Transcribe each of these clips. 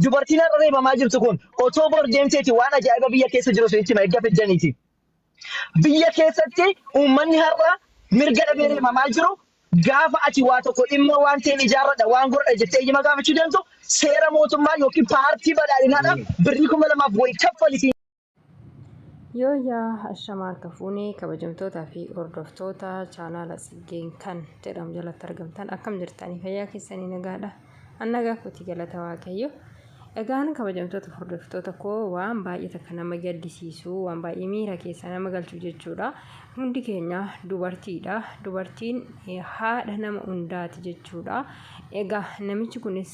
Dubartiin har'a reebamaa jirtu kun otoo bor deemteeti waan ajaa'iba biyya keessa jiru isinitti hima erga fiddaniiti. Biyya keessatti uummanni har'a mirga dhabee reebamaa jiru gaafa ati waa tokko dhimma waan ta'een ijaarradha waan godhadha jettee eeyyama gaafachuu deemtu seera mootummaa yookiin paartii badhaadhinaadhaaf birrii 2000 wayi kaffalisiin. Yooyyaa ashama harka fuunee kabajamtootaa fi hordoftoota chaanaala Tsiggeen kan jedhamu jalatti argamtan akkam jirtanii fayyaa keessanii nagaadha. An nagaa kooti galata Waaqayyo. Egaan kabajamtoota hordoftoota koo waan baay'ee takka nama gaddisiisu waan baay'ee miira keessa nama galchu jechuudha. Hundi keenya dubartiidha. Dubartiin haadha nama hundaati jechuudha. Egaa namichi kunis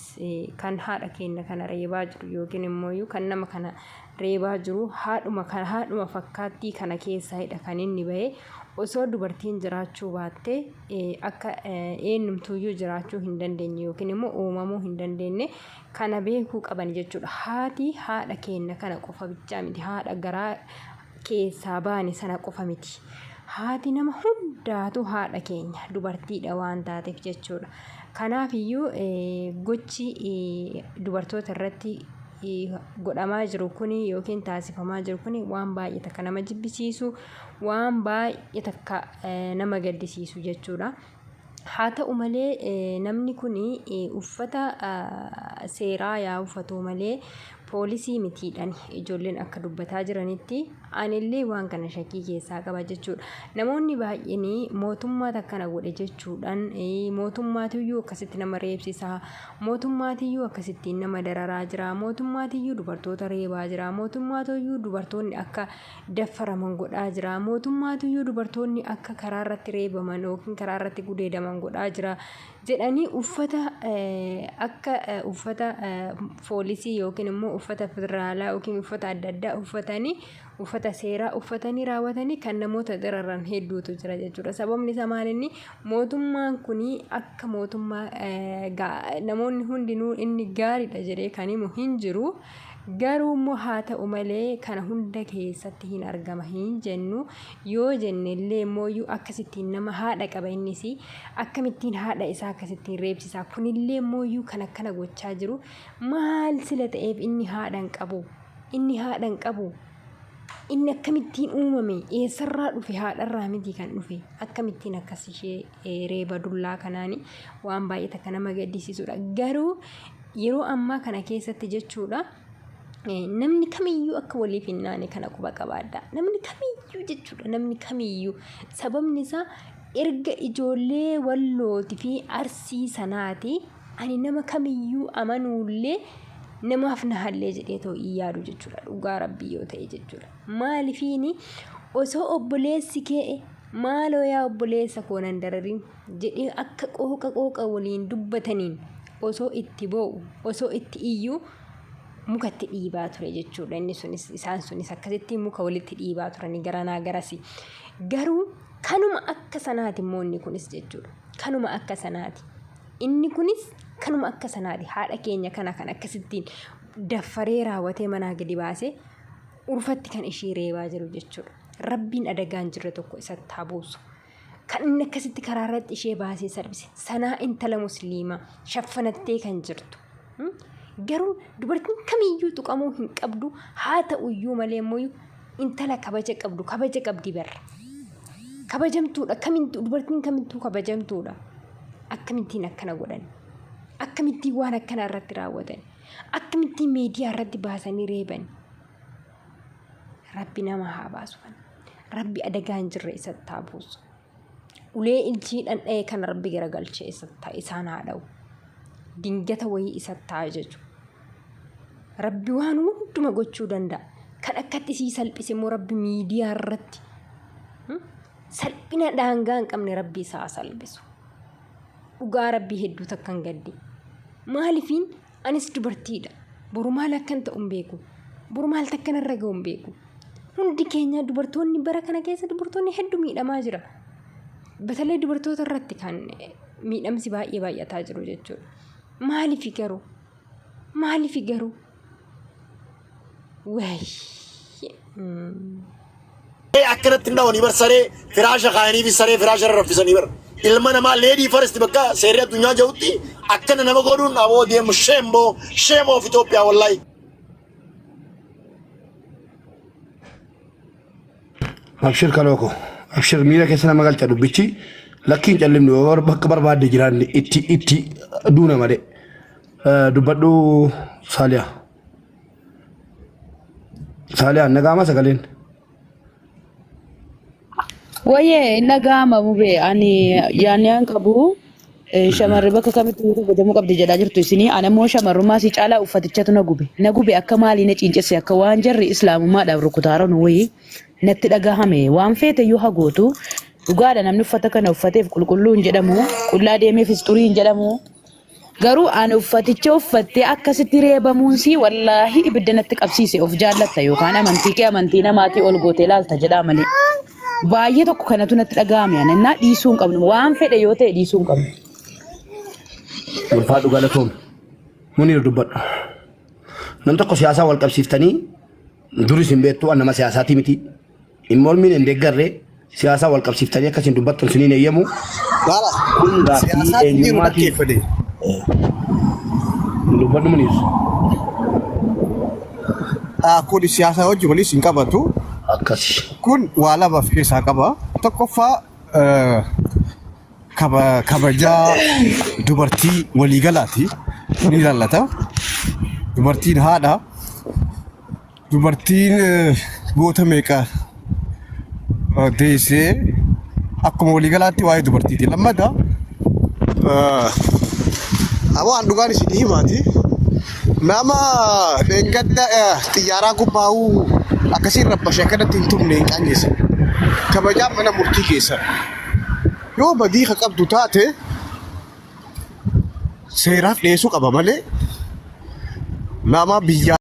kan haadha keenya kana reebaa jiru yookiin immoo kan nama kana reebaa jiru haadhuma kana haadhuma fakkaattii kana keessaayidha kan inni bahe. Osoo dubartiin jiraachuu baatte akka eenyumtuuyyuu jiraachuu hin dandeenye yookiin immoo uumamuu hin dandeenye kana beekuu qaban jechuudha. Haati haadha keenya kana qofa bichaa miti, haadha garaa keessaa baane sana qofa miti. Haati nama hundaatu haadha keenya dubartiidha waan taateef jechuudha. Kanaaf iyyuu gochi dubartoota irratti godhamaa jiru kuni yookiin taasifamaa jiru kuni waan baay'ee takka nama jibbisiisu, waan baay'ee takka nama gaddisiisu jechuudha. Haa ta'u malee namni kun uffata seeraa yaa uffatu malee poolisii mitiidhaan ijoolleen akka dubbataa jiranitti anillee waan kana shakkii keessaa qaba jechuudha. Namoonni baay'een mootummaatu akkana godhe jechuudhaan mootummaatiyyuu akkasitti nama reebsisaa, mootummaatiyyuu akkasittiin nama dararaa jira, mootummaatiyyuu dubartoota reebaa jira, mootummaatiyyuu dubartoonni akka daffaraman godhaa jira. Mootummaatuyyuu dubartoonni akka karaa irratti reebaman yookiin karaa irratti gudeedaman godhaa jira jedhanii uffata akka uffata foolisii yookiin immoo uffata federaalaa yookiin uffata adda addaa uffatanii uffata seeraa uffatanii raawwatanii kan namoota dararan hedduutu jira jechuudha. Sababni isaa maal inni mootummaan kun akka mootummaa namoonni hundinuu inni gaariidha jedhee kan himu hin jiru. Garuu immoo haa ta'u malee kana hunda keessatti hin argama hin jennu. Yoo jenne illee immoo iyyuu akkasittiin nama haadha qaba innis akkamittiin haadha isaa akkasittiin reebsisaa kunillee immoo iyyuu kan akkana gochaa jiru maal sila ta'eef inni haadha hin qabu inni haadha hin qabu inni akkamittiin uumame eessarraa dhufe haadharraa miti kan dhufe akkamittiin akkas ishee reeba dullaa kanaani waan baay'ee takka nama gaddisiisudha. Garuu yeroo ammaa kana keessatti jechuudha namni kamiyyuu akka waliif hin naane kana quba qabaadha. Namni kamiyyuu jechuudha namni kamiyyuu sababni isaa erga ijoollee wallooti fi arsii sanaati ani nama kamiyyuu amanuullee namaaf na hallee jedhee too hin yaadu jechuudha dhugaa rabbii yoo ta'e jechuudha. Maalifiini osoo obboleessi kee Maaloo yaa obboleessa koo nan dararin jedhee akka qooqa qooqa waliin dubbataniin osoo itti boo'u osoo itti iyyuu mukatti dhiibaa ture jechuudha. Inni sunis isaan sunis akkasitti muka walitti dhiibaa turanii garanaa garasi. Garuu kanuma akka sanaati immoo inni kunis jechuudha. Kanuma akka sanaati. Inni kunis kanuma akka sanaati. Haadha keenya kana kan akkasittiin daffaree raawwatee manaa gadi baasee urfatti kan ishii reebaa jiru jechuudha. Rabbiin adagaa hin jirre tokko isatti haa buusu. Kan inni akkasitti karaa irratti ishee baasee salphise sanaa intala musliimaa shaffanattee kan jirtu. Garuu dubartiin kamiyyuu tuqamuu hin qabdu haa ta'uyyuu malee immoo intala kabaja qabdu kabaja qabdi barra. Kabajamtuudha kamintuu dubartiin kamintuu kabajamtuudha. Akkamittiin akkana godhan? Akkamittiin waan akkanaa irratti raawwatan? Akkamittiin miidiyaa irratti baasanii reeban? Rabbi nama haa baasu kana. Rabbi adagaa hin jirre isatti haa buusu. Ulee ilchii dhandha'e kana Rabbi garagalchee isatti haa isaan haa dha'u. Dingata wayii isatti haa ajaju. Rabbi waan hunduma gochuu danda'a. Kan akkatti sii salphise immoo Rabbi miidiyaa irratti salphina daangaa hin qabne Rabbi isaa haa salphisu. Dhugaa Rabbii hedduu takkan gadde. Maalifiin anis dubartiidha. Boru maal akkan ta'u hin beeku. Boru maal takka narra ga'u hin beeku. Hundi keenya dubartoonni bara kana keessa dubartoonni hedduu miidhamaa jira. Batalee dubartoota irratti kan miidhamsi baay'ee baay'ataa jiru jechuudha. Maalifi garuu? Maalifi garuu? Wayi. Akkanatti hin dhawanii bar saree firaasha kaayanii fi saree firaasha irra raffisanii bar. Ilma namaa lady first bakka seerri addunyaa jedhutti akkana nama godhuun aboo deemu shame boo shame of Itoophiyaa wallahi. Abshir kaloo koo. Abshir miira keessa nama galcha dubbichi. Lakki hin callimnu yoo bakka barbaadde jiraanne itti itti duuna malee. Dubbadhu Saaliyaa. Saaliyaa nagaama sagaleen. Wayyee hin dhaga'ama mubee ani yaadni an qabu shamarri bakka kamitti iyyuu kabajamuu qabdi jedhaa jirtu isinii ani ammoo shamarrummaa si caalaa uffatichatu na gube na gube akka maalii na ciincesse akka waan jarri islaamummaadhaaf rukutaaran wayii natti dhagahame waan feete iyyuu hagootu dhugaadha namni uffata kana uffateef qulqulluu hin jedhamu qullaa deemeefis xurii hin jedhamu Garuu ani uffaticha uffattee akkasitti reebamuun sii wallaahi ibidda natti qabsiise of jaallatta yookaan amantii kee amantii namaatii ol gootee laalta jedhaa malee. Baay'ee tokko kanatu natti dhaga'ame ani innaa dhiisuu hin qabnu waan fedhe yoo ta'e dhiisuu hin qabnu. Ulfaadhu galatoom. Muniir dubbadhu. Nam tokko siyaasaa wal qabsiiftanii duris hin beektu an nama siyaasaatii miti. Hin mormiin hin deeggarre siyaasaa wal qabsiiftanii akkasiin dubbattan siniin eeyyamu. Laala Kun gaaffii siyaasaa jiru eenyummaatii. dhaggeeffate. Dubbadhu Muniir. Kun siyaasa wajjin walis hin qabatu. Akkasi. Kun waa lama of keessaa qaba. Tokkoffaa kabajaa dubartii waliigalaati. Ni ilaallata. Dubartiin haadha. Dubartiin goota meeqa deessee akkuma waliigalaatti waa'ee dubartiiti. Lammata waan dhugaan isin himaati. Nama dheengadda xiyyaaraa gubbaa'uu akkasiin rabbashee akkanatti hin tumne hin qaanyesse. Kabajaan mana murtii keessa. Yoo badii ka qabdu taate seeraaf dhiyeessuu qaba malee nama biyyaa.